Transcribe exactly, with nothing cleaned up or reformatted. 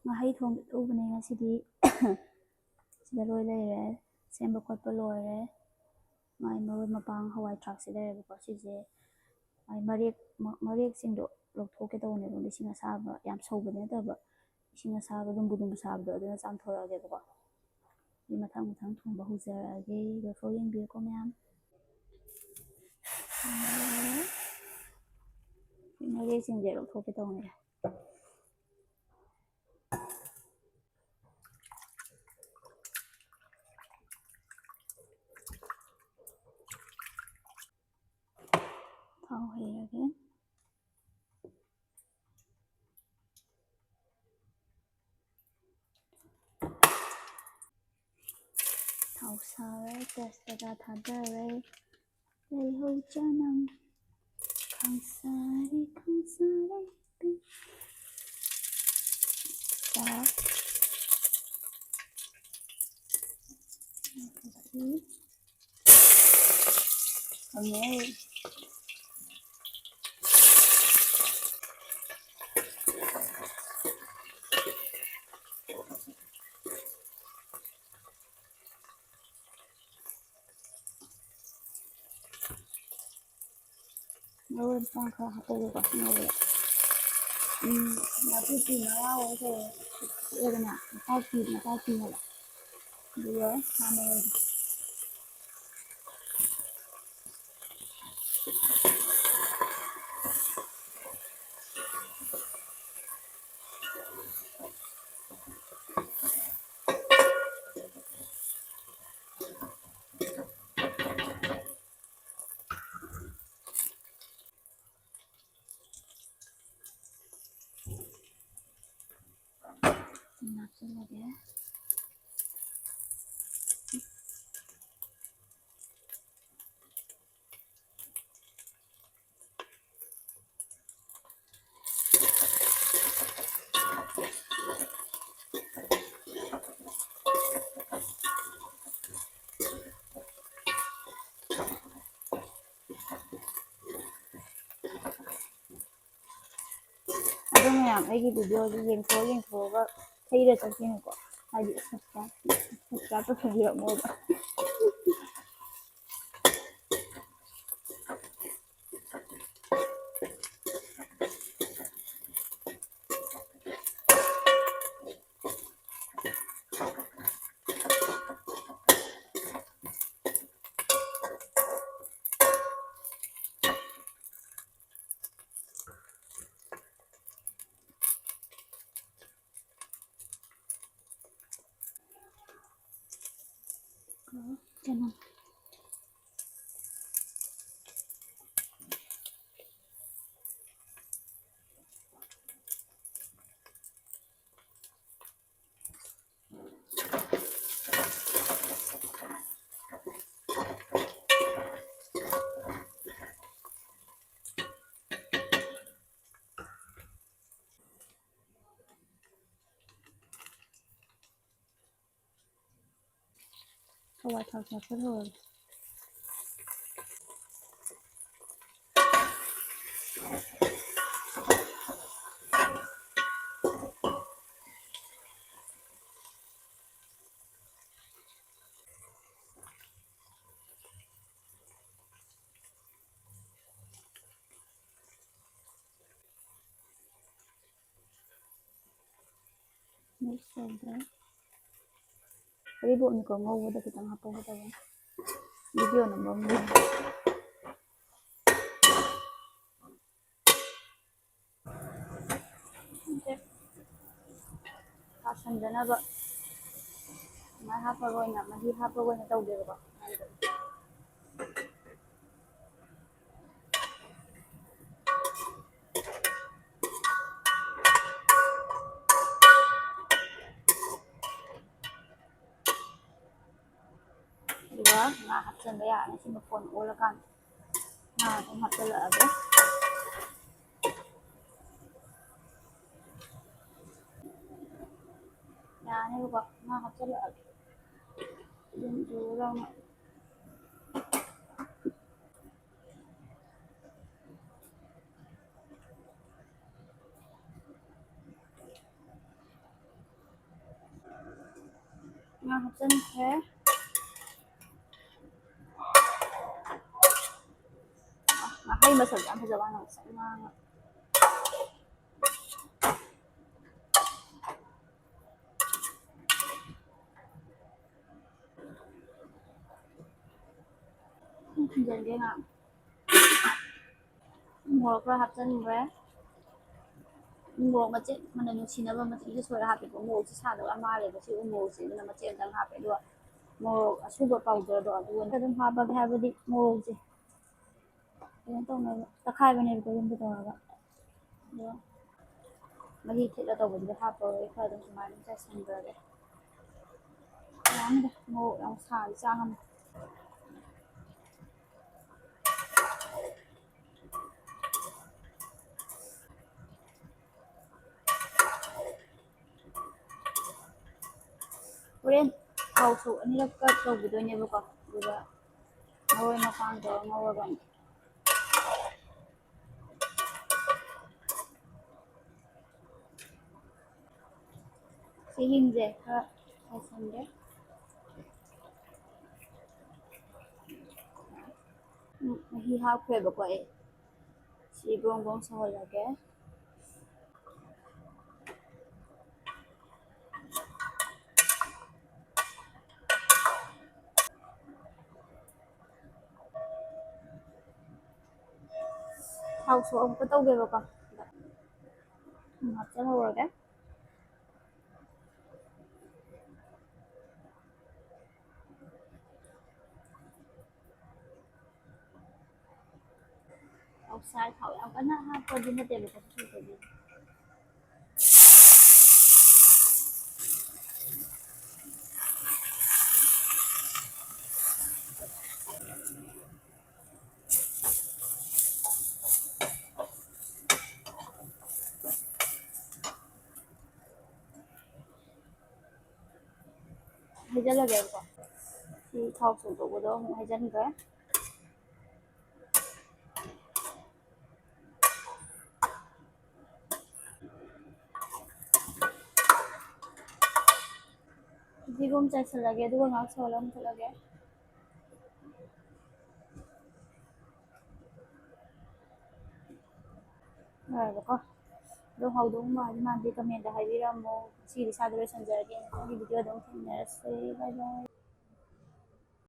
ꯉꯥꯍꯩ ꯊꯣꯡꯒꯦ ꯇꯧꯕꯅꯦ ꯉꯁꯤꯗꯤ꯫ ꯁꯤꯗ ꯂꯣꯏ ꯂꯩꯔꯦ, ꯁꯦꯝꯕ ꯈꯣꯠꯄ ꯂꯣꯏꯔꯦ꯫ ꯃꯥꯏ ꯃꯔꯣꯏ ꯃꯄꯥꯡ ꯍꯋꯥꯏ ꯊ꯭ꯔꯥꯛꯁꯦ ꯂꯩꯔꯦꯕꯀꯣ꯫ ꯁꯤꯁꯦ ꯃꯥꯏ ꯃꯔꯦꯛ-, ꯃ-, ꯃꯔꯦꯛꯁꯤꯡꯗꯣ ꯂꯧꯊꯣꯛꯀꯦ ꯇꯧꯕꯅꯦꯕ꯫ ꯏꯁꯤꯡ ꯑꯁꯥꯕ, ꯌꯥꯝ ꯁꯧꯕꯗꯤ ꯅꯠꯇꯕ, ꯏꯁꯤꯡ ꯑꯁꯥꯕ ꯂꯨꯝꯕꯨ ꯂꯨꯝꯕꯨ ꯁꯥꯕꯗꯣ, ꯑꯗꯨꯅ ꯆꯥꯝꯊꯣꯔꯛꯑꯒꯦꯕꯀꯣ꯫ ꯑꯗꯨꯗꯤ ꯃꯊꯪ ꯃꯊꯪ ꯊꯣꯡꯕ ꯍꯧꯖꯔꯛꯑꯒꯦ꯫ ꯂꯣꯏꯐꯥꯎ ꯌꯦꯡꯕꯤꯌꯨꯀꯣ ꯃꯌꯥꯝ꯫ ꯃꯔꯦꯛꯁꯤꯡꯁꯦ ꯂꯧꯊꯣꯛꯀꯦ ꯇꯧꯕꯅꯦ꯫ ꯊꯥꯎ ꯍꯩꯔꯒꯦ꯫ ꯊꯥꯎ ꯁꯥꯔꯦ, ꯇꯦꯖꯄꯇꯥ ꯊꯥꯗꯔꯦ, ꯇꯤꯜꯍꯧ ꯆꯅꯝ, ꯈꯪꯁꯥꯔꯤ ꯈꯪꯁꯥꯔꯤ꯫ ꯆꯥꯛ꯫ ꯑꯗꯒꯤ ꯈꯥꯃꯦꯟ꯫ ꯃꯔꯣꯏ ꯃꯄꯥꯡ ꯈꯔ ꯍꯥꯞꯄꯧꯒꯦꯀꯣ, ꯉꯧꯕꯗ꯫ ꯎꯝ, ꯅꯥꯀꯨꯞꯄꯤ ꯃꯔꯥ ꯑꯣꯏ ꯀꯩ ꯑꯣꯏ ꯊꯣꯛꯑꯦꯗꯅ, ꯅꯄꯥꯛꯄꯤ, ꯅꯄꯥꯛꯄꯤ ꯍꯥꯏꯕ꯫ ꯑꯗꯨꯒ ꯁꯥ ꯃꯔꯣꯏꯗꯣ꯫ ꯍꯥꯞꯆꯤꯜꯂꯒꯦ꯫ ꯑꯗꯨꯅꯦ, ꯃꯌꯥꯝ ꯑꯩꯒꯤ ꯚꯤꯗꯤꯑꯣꯁꯦ ꯌꯦꯡꯊꯣꯛꯑ ꯌꯦꯡꯊꯣꯛꯑꯒ ꯍꯩꯔ ꯆꯠꯀꯦꯅꯀꯣ, ꯍꯥꯏꯗꯤ ꯁꯞꯁꯀ꯭ꯔꯥꯏꯕ ꯁꯞꯁꯀ꯭ꯔꯥꯏꯕ ꯇꯧꯁꯟꯕꯤꯔꯝꯃꯣꯕ꯫ ꯀꯩꯅꯣ꯫ ꯍꯋꯥꯏ ꯊꯥꯎ ꯊꯥꯛꯄ ꯂꯣꯏꯔꯦ꯫ ꯃꯤꯛꯁ ꯇꯧꯗ꯭ꯔꯦ꯫ ꯍꯔꯤꯕꯣꯞꯅꯤꯀꯣ ꯉꯧꯕꯗ ꯈꯤꯇꯪ ꯍꯥꯞꯄꯧꯒꯗꯕꯅꯤ꯫ ꯚꯤꯗꯤꯑꯣ ꯅꯝꯕꯝꯒꯤ꯫ ꯁꯦ ꯀꯥꯁꯟꯗꯅꯕ ꯑꯗꯨꯃꯥꯏꯅ ꯍꯥꯞꯄꯒ ꯑꯣꯏꯅ, ꯃꯍꯤ ꯍꯥꯞꯄꯒ ꯑꯣꯏꯅ ꯇꯧꯒꯦꯕꯀꯣ꯫ ꯑꯗꯨꯒ ꯉꯥ ꯍꯥꯞꯆꯤꯟꯕ ꯌꯥꯔꯅꯤ꯫ ꯁꯤ ꯃꯐꯣꯟ ꯑꯣꯜꯂꯀꯥꯟꯗ ꯉꯥ ꯑꯗꯨꯝ ꯍꯥꯞꯆꯤꯜꯂꯛꯑꯒꯦ꯫ ꯌꯥꯔꯅꯦꯕꯀꯣ, ꯉꯥ ꯍꯥꯞꯆꯤꯜꯂꯛꯑꯒꯦ꯫ ꯑꯗꯨꯝ ꯖꯣꯔ ꯂꯥꯎꯅ꯫ ꯉꯥ ꯍꯥꯞꯆꯤꯟꯈ꯭ꯔꯦ꯫ ꯉꯥꯍꯩ ꯃꯁꯛ ꯌꯥꯝ ꯐꯖꯕ, ꯉꯥꯡꯁꯪ ꯉꯥꯡꯉ꯫ ꯊꯨꯝꯖꯤꯟꯒꯦ ꯉꯥꯏꯍꯥꯛ꯫ ꯃꯣꯔꯣꯛ ꯈꯔ ꯍꯥꯞꯆꯤꯟꯈ꯭ꯔꯦ꯫ ꯃꯣꯔꯣꯛ ꯃꯆꯦꯠ ꯃꯅꯝ ꯅꯨꯡꯁꯤꯅꯕ ꯃꯆꯦꯠꯁꯦ ꯁꯣꯏꯔ ꯍꯥꯞꯄꯦꯀꯣ꯫ ꯃꯣꯔꯣꯛꯁꯦ ꯁꯥꯗꯕ ꯌꯥꯝ ꯃꯥꯜꯂꯦꯕ ꯁꯤ ꯎ ꯃꯣꯔꯣꯛꯁꯦ, ꯑꯗꯨꯅ ꯃꯆꯦꯠ ꯑꯃꯇꯪ ꯍꯥꯞꯄꯦ꯫ ꯑꯗꯨꯒ ꯃꯣꯔꯣꯛ ꯑꯁꯨꯕ powderꯗꯣ ꯑꯗꯨꯒ ꯑꯗꯨꯝ ꯍꯥꯞꯄꯒꯦ, ꯍꯥꯏꯕꯗꯤ ꯃꯣꯔꯣꯛꯁꯦ ꯀꯩꯅꯣ ꯇꯧꯅꯕ ꯇꯛꯈꯥꯏꯕꯅꯦꯕꯀꯣ, ꯌꯨꯝꯗ ꯇꯧꯔꯒ꯫ ꯑꯗꯣ ꯃꯍꯤ ꯊꯤꯠꯂ ꯇꯧꯕꯗꯨꯗꯤ ꯍꯥꯞꯄꯔꯣꯏ, ꯈꯔ ꯑꯗꯨꯝ ꯁꯨꯃꯥꯏꯅ ꯑꯗꯨꯝ ꯆꯥꯏꯁꯤꯟꯈ꯭ꯔꯒꯦ꯫ ꯌꯥꯅꯤꯗ, ꯃꯣꯔꯣꯛ ꯌꯥꯝ ꯁꯥꯕ ꯆꯥ ꯉꯝꯗꯦ꯫ ꯍꯣꯔꯦꯟ ꯊꯥꯎ ꯁꯣꯛ ꯑꯅꯤꯔꯛꯀ ꯇꯧꯕꯤꯗꯣꯏꯅꯦꯕꯀꯣ, ꯑꯗꯨꯒ ꯃꯔꯣꯏ ꯃꯄꯥꯡ ꯇꯧꯔ ꯉꯧꯔꯒ ꯑꯃꯨꯛ꯫ ꯆꯦꯡꯍꯤꯡꯁꯦ ꯈꯔ ꯆꯥꯏꯁꯟꯒꯦ꯫ ꯎꯝ, ꯃꯍꯤ ꯍꯥꯞꯈ꯭ꯔꯦꯕꯀꯣ ꯑꯩ꯫ ꯁꯤ ꯕ꯭ꯔꯣꯡ ꯕ꯭ꯔꯣꯡ ꯁꯧꯍꯜꯂꯒꯦ꯫ ꯊꯥꯎ ꯁꯣꯛ ꯑꯃꯨꯛꯀ ꯇꯧꯒꯦꯕꯀꯣ꯫ ꯊꯨꯝ ꯍꯥꯞꯆꯜꯍꯧꯔꯒꯦ꯫ ꯑꯣꯛꯁꯥꯏ ꯊꯥꯎ ꯌꯥꯝ ꯀꯟꯅ ꯍꯥꯞꯄꯗꯤ ꯅꯠꯇꯦꯕꯀꯣ, ꯁꯤ ꯅꯠꯇꯕꯤ꯫ ꯍꯩꯖꯜꯂꯒꯦꯕꯀꯣ꯫ ꯁꯤ ꯊꯥꯎ ꯁꯣꯛ ꯇꯧꯕꯗꯣ ꯑꯃꯨꯛ ꯍꯩꯖꯟꯈ꯭ꯔꯦ꯫ ꯐꯤꯕꯝ ꯆꯥꯏꯁꯤꯜꯂꯒꯦ, ꯑꯗꯨꯒ ꯉꯥꯏꯍꯥꯛ ꯁꯣꯍꯜꯂꯒ ꯃꯨꯊꯠꯂꯒꯦ꯫ ꯌꯥꯔꯕꯀꯣ? ꯑꯗꯨꯝ ꯍꯧꯗꯧ ꯃꯥꯜꯂꯤ ꯃꯥꯟꯗꯦ, ꯀꯃꯦꯟꯗ ꯍꯥꯏꯕꯤꯔꯝꯃꯣ꯫ ꯉꯁꯤꯒꯤꯗꯤ ꯁ꯭ꯋꯥꯏꯗ ꯂꯣꯏꯁꯤꯟꯖꯔꯒꯦ꯫ ꯃꯊꯪꯒꯤ ꯚꯤꯗꯤꯑꯣꯗ ꯑꯃꯨꯛ ꯊꯦꯡꯅꯔꯁꯦ꯫ ꯕꯥꯏ ꯕꯥꯏ꯫